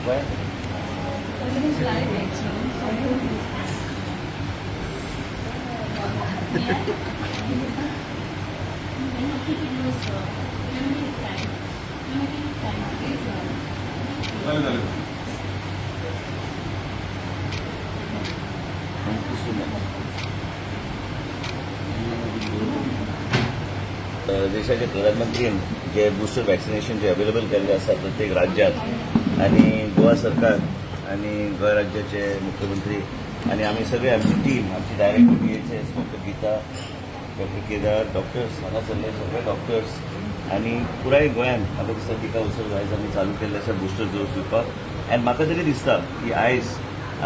Why? Thank you so much. देशाचे प्रधानमंत्री जे booster vaccination जे available केल्ले आसा प्रत्येक राज्यात आणि गोवा सरकार आणि गोवा राज्याचे मुख्यमंत्री आणि आम्ही सगळे आमची टीम, आमची director DHS doctor Geeta, doctor Kedar, doctors हांगासरले सगळे डॉक्टर्स आणि पुराय गोंयान म्हाका दिसता टिका उत्सव आयज आमी चालू केल्ले आसा बुस्टर डोस दिवपाक. आनी म्हाका तरी दिसता की आयज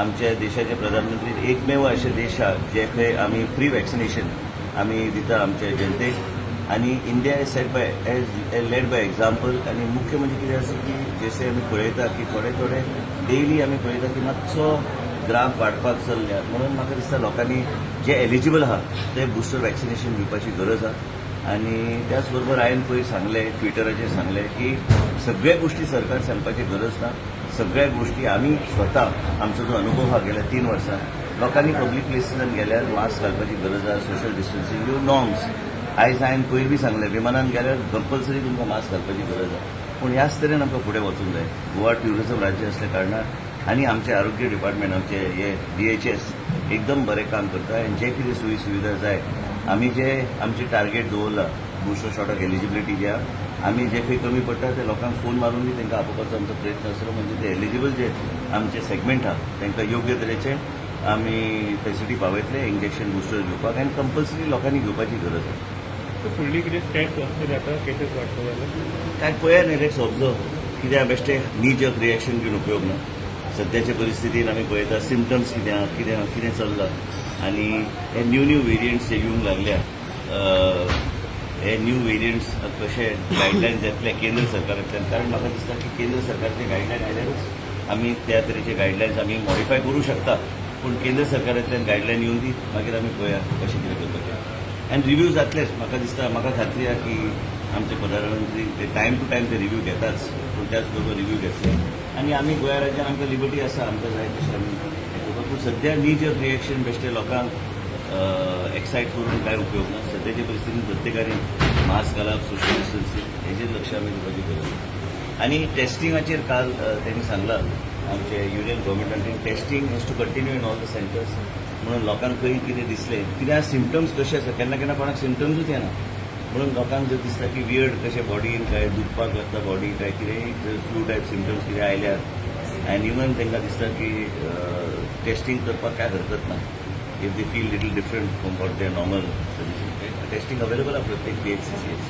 आमच्या देशाचे प्रधानमंत्री एकमेव अशे देश आहा जे खंय आमी फ्री वॅक्सिनेशन आमी दिता आमच्या जनतेक आणि India is set by as led by example. आणि मुख्य म्हणजे कितें आसा की जशें आमी पळयता की थोडे थोडे डेली आमी पळयता की मातसो ग्राफ वाडपाक चल्ल्या, म्हणून म्हाका दिसता लोकांनी जे एलिजिबल आहा ते बुस्टर वॅक्सिनेशन घेवपाची गरज आहा. आणि त्याच बरोबर हांवें पयर सांगलें, ट्विटराचेर सांगलें की सगळ्या गोष्टी सरकार सांगपाची गरज ना, सगळ्या गोष्टी आमी स्वता आमचो जो अनुभव आहा गेल्या 3 वर्सां लोकांनी पब्लीक प्लेसीसान गेल्यार मास्क घालपाची गरज आहा, सोशल डिस्टन्सिंग ह्यो नॉर्म्स. आयज हांवें पयर बी सांगलें, विमानान गेल्यार कंपल्सरी तुमकां मास्क घालपाची गरज आहा. पूण ह्याच तरेन आमकां फुडें वचूंक जाय. गोवा ट्युरिझम राज्य असल्या कारणान आनी आमचें आरोग्य डिपार्टमेंट, आमचे हे DHS एकदम बरें काम करता आनी जे कितें सोयी सुविधा जाय आमी जे आमचे टार्गेट दवरला बुस्टर शॉटाक एलिजिबिलिटी जे आहा, आमी जे खंय कमी पडटा ते लोकांक फोन मारून बी तांकां आपोवपाचो आमचो प्रयत्न आसतलो. म्हणजे ते एलिजिबल जे आमचे सेगमेंट आहा तांकां योग्य तरेचे आमी फेसिलिटी पावयतले इंजेक्शन बुस्टर घेवपाक आनी कंपल्सरी लोकांनी घेवपाची गरज आहा. फुडली कितें स्टेप्स आसतले आतां केसीस वाडटले जाल्यार? काय पळया न्ही, let's observe. कित्याक बेश्टे नी जर्क रिएक्शन घेवन उपयोग ना. सद्याच्या परिस्थितीन आमी पळयता सिमटम्स कितें आहा, कितें आहा, कितें चल्लां आनी हे न्यू न्यू वेरियंट्स जे येवंक लागल्या, हे न्यू वेरियंट्स कशे गायडलायन्स येतले केंद्र सरकारांतल्यान, कारण म्हाका दिसता की केंद्र सरकारचे गायडलायन आयल्यारूच आमी त्या तरेचे गायडलायन्स आमी मॉडिफाय करूं शकता. पूण केंद्र सरकारांतल्यान गायडलायन येवन दी, मागीर आमी पळया कशें कितें करपाचें. आनी रिव्यू जातलेच म्हाका दिसता, म्हाका खात्री आहा की आमचे प्रधानमंत्री ते टायम टू टायम ते रिव्यू घेताच, पूण त्याच बरोबर रिव्यू घेतले आनी आमी गोंया राज्यान आमकां लिबर्टी आसा, आमकां जाय तशें आमी हें करपाक. पूण सद्या नी जर्क रिएक्शन बेश्टे लोकांक एक्सायट करून कांय उपयोग ना. सद्याच्या परिस्थितीन प्रत्येकाने मास्क घालप, सोशल डिस्टन्सिंग हेजेर लक्ष आमी दिवपाची गरज आसा. आनी टेस्टिंगाचेर काल तेणी सांगलां आमचे union गव्हर्मेंटान, testing has to continue in all the centres. म्हणून लोकांक खंय कितें दिसलें, कित्याक सिमटम्स कशे आसा, केन्ना केन्ना कोणाक सिमटम्सूच येना, म्हणून लोकांक जर दिसता की वियर्ड कशें बॉडीन काय दुखपाक लागता बॉडी काय कितेंय जर फ्लू टायप सिमटम्स कितें आयल्यार आनी इवन तांकां दिसता की टेस्टिंग करपाक कांय हरकत ना, if they feel little different from what they normal, testing available आहा प्रत्येक PHC CHC.